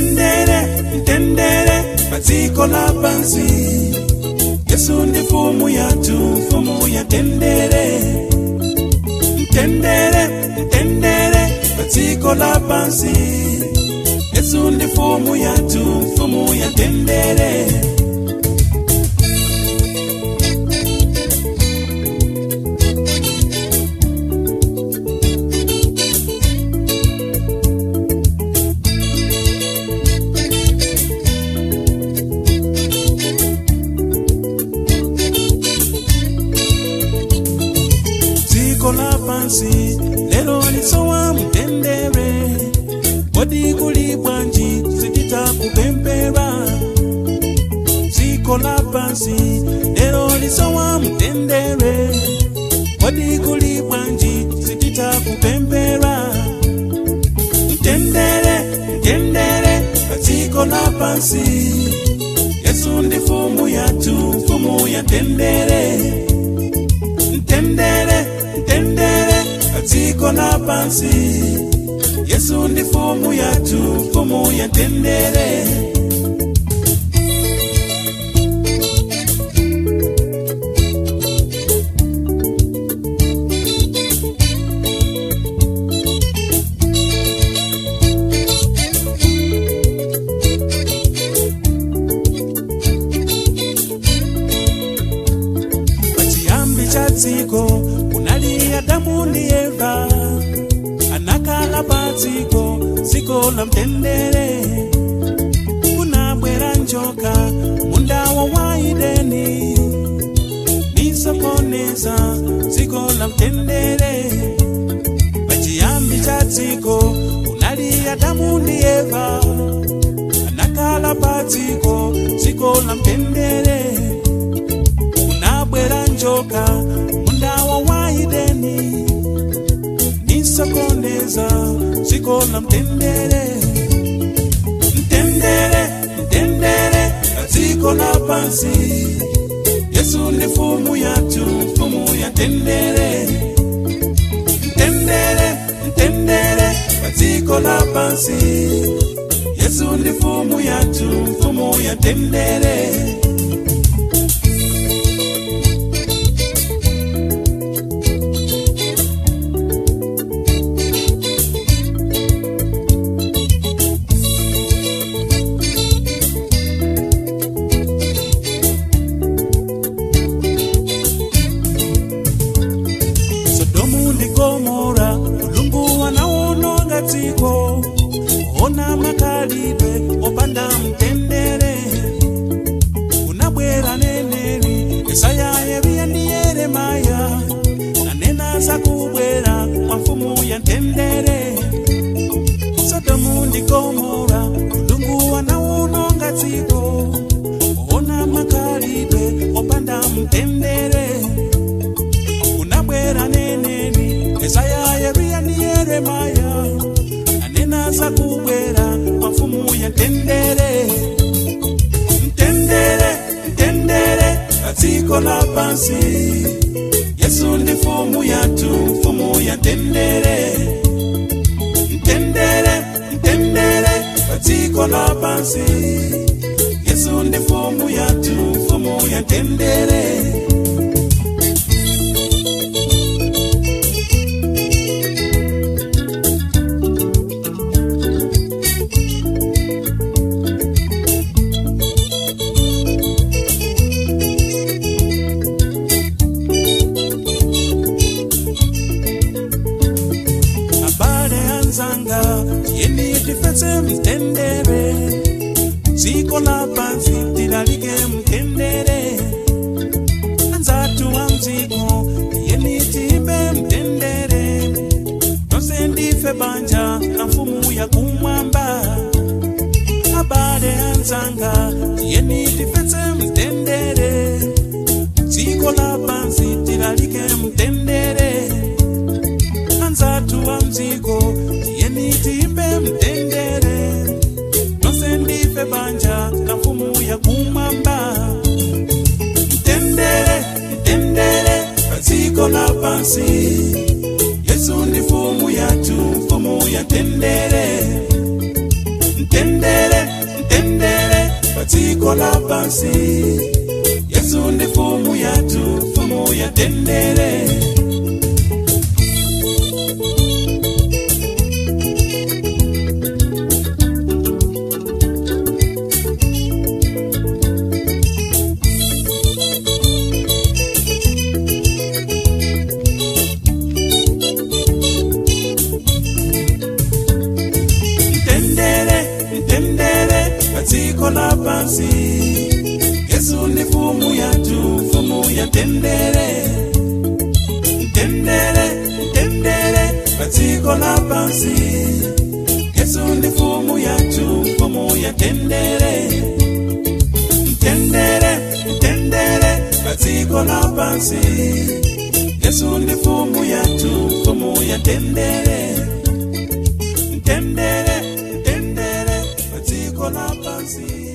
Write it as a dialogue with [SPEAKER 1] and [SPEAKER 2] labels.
[SPEAKER 1] Mtendere, mtendere padziko lapansi. Yesu ndi mfumu yathu, mfumu ya mtendere. Mtendere, mtendere padziko lapansi. Yesu ndi mfumu yathu, mfumu ya mtendere. Dziko lapansi lero lisowa mtendere. Kodi kuli bwanji sitikupemphera? Dziko lapansi lero lisowa mtendere. Kodi kuli bwanji sitikupemphera? Mtendere, mtendere padziko lapansi. Yesu ndi mfumu yathu, mfumu ya mtendere. Mtendere, mtendere padziko lapansi. Yesu ndi mfumu yathu, mfumu ya mtendere. Pachiyambi cha dziko kunali Adamu ndi Eva, anakhala pa dziko, dziko la mtendere. Kunabwera njoka mundawo wa Edeni, nisokoneza dziko la mtendere. Pachiyambi cha dziko kunali Adamu ndi Eva, anakhala pa dziko, dziko la mtendere. Kunabwera njoka mundawo wa Edeni, nisokoneza dziko la mtendere. Mtendere, mtendere padziko lapansi. Yesu ndi mfumu yathu, mfumu ya mtendere. Mtendere, mtendere padziko lapansi. Yesu ndi mfumu yathu, mfumu ya mtendere. Sodomu ndi Gomora, Mulungu anawononga dziko, ona makhalidwe opanda mtendere. Kunabwera neneri Yesaya, Yeremiya ndi Yeremaya, nanena zakubwera kwa mfumu ya mtendere. Sodomu ndi Gomora, Mulungu anawononga dziko, ona makhalidwe opanda mtendere. Kunabwera neneri Yesaya, Yeremiya ndi Yeremaya, anena zakubwera kwa mfumu ya mtendere. Mtendere, mtendere padziko lapansi. Yesu ndi mfumu yathu, mfumu ya mtendere. Mtendere, mtendere padziko lapansi. Yesu ndi mfumu yathu, mfumu ya mtendere. Abale anzanga, tiyeni tifetse mtendere. Dziko lapansi tilalike mtendere. Anzathu wa mdziko, tiyeni timbe mtendere. Tonse ndife banja la mfumu ya kumwamba. Abale anzanga, tiyeni tifetse mtendere. Dziko lapansi tilalike mtendere. Anzathu wa mdziko, tiyeni timbe mtendere. Tonse ndife banja la mfumu ya kumwamba. Mtendere, mtendere padziko lapansi. Yesu ndi mfumu yathu, mfumu ya mtendere. Mtendere, pansi. Yesu ndi mfumu yathu, mfumu ya tendere. Mtendere, mtendere padziko la pansi. Yesu ndi mfumu yathu, mfumu ya tendere. Mtendere, mtendere padziko la pansi. Yesu ndi mfumu yathu, mfumu ya tendere. Mtendere, mtendere padziko la pansi. Yesu ndi mfumu yathu, mfumu ya tendere. Mtendere, mtendere padziko la pansi.